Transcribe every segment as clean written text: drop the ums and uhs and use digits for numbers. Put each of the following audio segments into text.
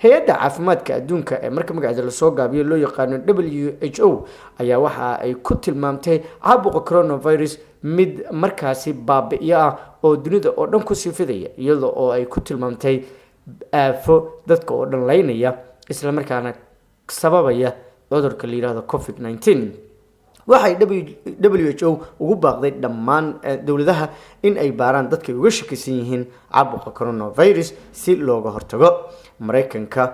Hay-adda caafimaadka adduunka ee marka magaceeda lasoo gaabiyo loo yaqaano WHO ayaa waxa ay ku tilmaamtay caabuqa coronavirus mid markaasi baabi'yo ah oo dunida oo dhan kusii fidaya, iyada oo ay ku tilmaamtay aafo dadka oo dhan laynaya, islamarkaana sababaya cudurka la yihahdo COVID-19. Waxay WHO ugu baaqday dhammaan dowladaha in ay baaraan dadka ay uga shakisan yihiin caabuqa coronavirus si looga hortago. Mareykanka,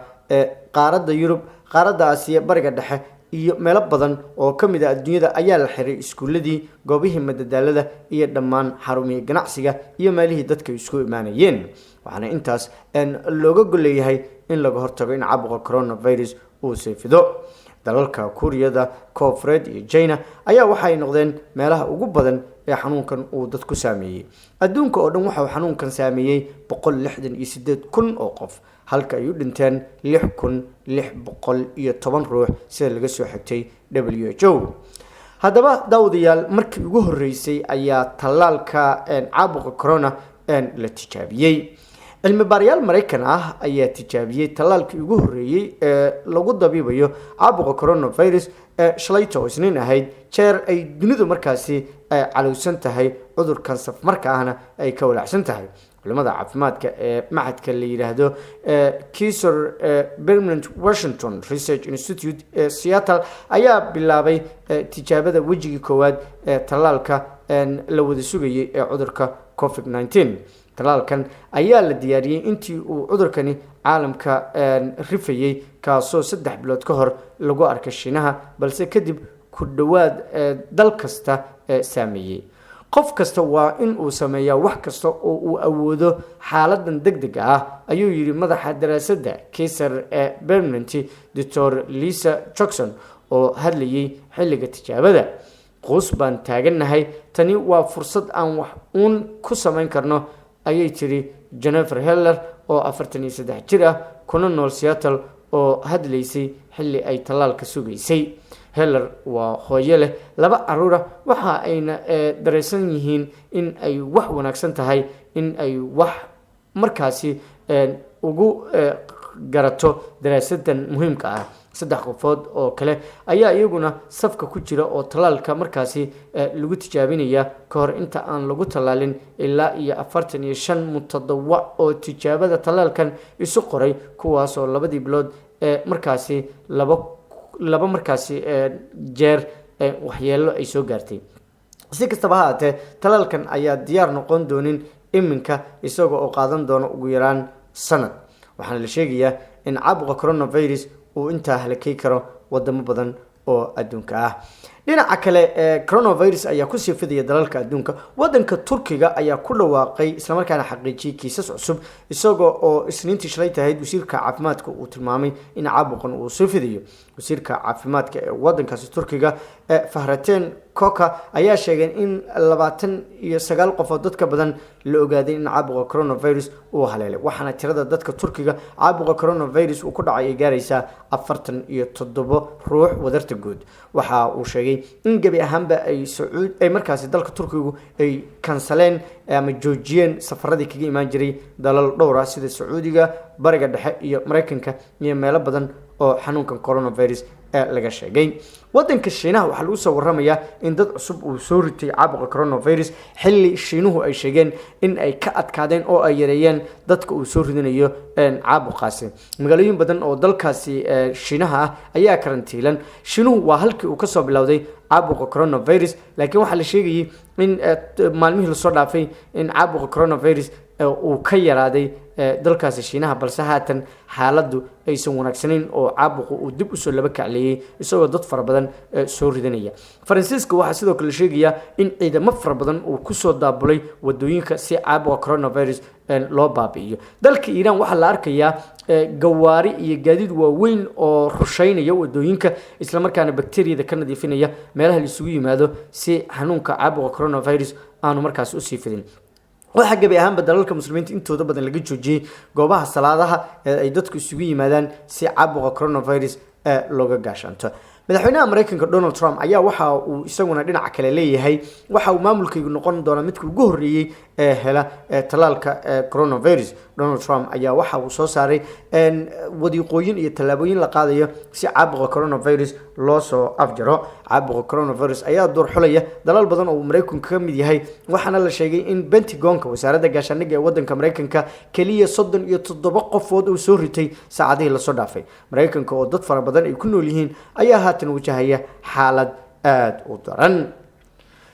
qaaradda Yurub, qaaradda Aasiya, Bariga Dhexe iyo meelo badan oo ka mid ah adduunyada ayaa la xiray iskuuladii, goobihii madadaalada iyo dhammaan xarumihii ganacsiga iyo meelihii dadka isku imaanayeen. Waxaana intaas looga golleeyahay in laga hortago in caabuqa coronavirus uu sii fido. Dalalka Kuuriyada Koonfureed iyo China ayaa waxay noqdeen meelaha ugu badan ee xanuunkan uu dad ku saameeyey. Adduunka oo dhan waxa uu xanuunkan saameeyey 168,000 oo qof, halka ay u dhinteen 6610 ruux, sida laga soo xigtay WHO. Haddaba daawadayaal, markii ugu horreysay ayaa tallaalka caabuqa corona la tijaabiyey. Cilmi baarayaal Maraykan ah ayaa tijaabiyey tallaalkii ugu horreeyey ee lagu dabiibayo caabuqa coronavirus ee shalayta oo Isniin ahayd, jeer ay dunidu markaasi calowsan tahay cudurkan safmarka ahna ay ka walaacsan tahay. Culimada caafimaadka ee machadka la yidhaahdo Kaiser Permanente Washington Research Institute ee Seattle ayaa bilaabay tijaabada wejigii koowaad ee tallaalka la wada sugayay ee cudurka COVID-19. Tallaalkan ayaa la diyaariyey intii uu cudurkani caalamka rifayey, kaasoo 3 bilood ka hor lagu arkay Shiinaha, balse kadib ku dhowaad dal kasta saameeyey. "Qof kasta waa in uu sameeyaa wax kasta oo uu awoodo xaaladan deg dega ah," ayuu yidhi madaxa daraasadda Kaiser ee Permanente, Doctor Lisa Jackson, oo hadlayay xilliga tijaabada. "Quus baan taagannahay. Tani waa fursad aan wax uun ku samayn karno," ayay tiri Jennifer Heller oo 43 jir ah, kuna nool Seattle, oo hadlaysay xilli ay tallaalka sugaysay. Heller waa hooyo leh laba caruura, waxa ayna dareysan yihiin in ay wax wanaagsan tahay in ay wax markaasi ugu garato daraasadan muhiimka ah. Saddex qofood oo kale ayaa iyaguna safka ku jira oo tallaalka markaasi lagu tijaabinaya ka hor inta aan lagu tallaalin ilaa iyo 45 mutadawac oo tijaabada tallaalkan isu qoray, kuwaasoo labadii bilood ee markaasi laba laba markaasi jeer waxyeelo ay soo gaartay. Si kastaba ha haatee, tallaalkan ayaa diyaar noqon doonin iminka, isaga oo qaadan doona ugu yaraan sanad. Waxaana la sheegayaa in caabuqa coronavirus uu intaa halakay karo wadamo badan oo adduunka ah. Dhinaca kale, coronavirus ayaa kusii fidaya dalalka adduunka. Wadanka Turkiga ayaa ku dhawaaqay islamarkaana xaqiijiyey kiisas cusub, isagoo oo Isniintii shalay tahayd wasiirka caafimaadka uu tilmaamay in caabuqan uu sii fidayo. Wasiirka caafimaadka ee wadankaasi Turkiga, Fahrettin Koca, ayaa sheegay in 29 qof oo dadka badan la ogaaday in caabuqa coronavirus uu haleelay, waxaana tirada dadka Turkiga caabuqa coronavirus uu ku dhacay ay gaaraysaa 47 ruux wadarta guud. Waxa uu sheegay in gebi ahaanba ay Sacuud ay markaasi dalka Turkigu ay kansaleen ama joojiyeen safaradii kaga imaan jiray dalal dhowr ah, sida Sacuudiga, Bariga Dhexe iyo Mareykanka iyo meelo badan oo xanuunkan coronavirus laga sheegay. Wadanka Shiinaha waxaa lagu soo waramayaa in dad cusub uu soo ritay caabuqa coronavirus, xilli Shiinuhu ay sheegeen in ay ka adkaadeen oo ay yareeyeen dadka uu soo ridinayo caabuqaasi. Magaalooyin badan oo dalkaasi Shiinaha ah ayaa karantiilan. Shiinuhu waa halkii uu kasoo bilowday caabuqa coronavirus, laakiin waxaa la sheegayay in maalmihii lasoo dhaafay in caabuqa coronavirus uu ka yaraaday dalkaasi Shiinaha, balse haatan xaaladdu aysan wanaagsanayn oo caabuqu uu dib usoo laba kacleeyey, isagoo dad fara badan soo ridanaya. Faransiiska waxaa sidoo kale sheegayaa in ciidamo fara badan uu kusoo daabulay wadooyinka si caabuqa coronavirus loo baabi'iyo. Dalka Iiraan waxaa la arkayaa gawaari iyo gaadiid waaweyn oo rusheynaya wadooyinka, islamarkaana bakteriyada ka nadiifinaya meelaha la isugu yimaado, si xanuunka caabuqa coronavirus aanu markaas usii fidin. Waxaa gebi ahaanba dalalka Muslimiinta intooda badan laga joojiyey goobaha salaadaha ee ay dadku isugu yimaadaan, si caabuqa coronavirus looga gaashaanto. Madaxweynaha Maraykanka Donald Trump ayaa waxa uu isaguna dhinaca kale leeyahay waxa uu maamulkaygu noqon doonaa midka ugu horreeyey ee hela tallaalka coronavirus. Donald Trump ayaa waxa uu soo saaray wadiiqooyin iyo tallaabooyin la qaadayo si caabuqa coronavirus loo soo afjaro. Caabuqa coronavirus ayaa duurxulaya dalal badan oo uu Maraykanku ka mid yahay, waxaana la sheegay in Pentagonka, wasaaradda gaashaandhigga ee wadanka Maraykanka, keliya 37 qofood uu soo ritay saacadihii lasoo dhaafay. Maraykanka oo dad fara badan ay ku nool yihiin ayaa haatan wajahaya xaalad aada u daran.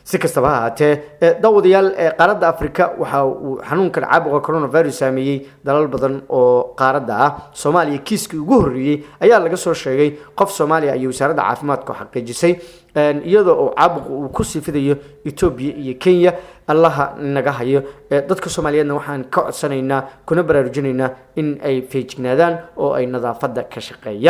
Si kastaba ha ahaatee, daawadayaal, qaaradda Africa waxa uu xanuunkan caabuqa coronavirus saameeyey dalal badan oo qaaradda ah. Soomaaliya kiiskii ugu horreeyey ayaa laga soo sheegay, qof Soomaaliya ayay wasaaradda caafimaadku xaqiijisay, iyadoo uu caabuqu uu kusii fidayo Etoobiya iyo Kenya. Allaha naga hayo. Dadka Soomaaliyeedna waxaan ka codsanaynaa kuna baraarujinaynaa in ay feejignaadaan oo ay nadaafadda ka shaqeeyaan.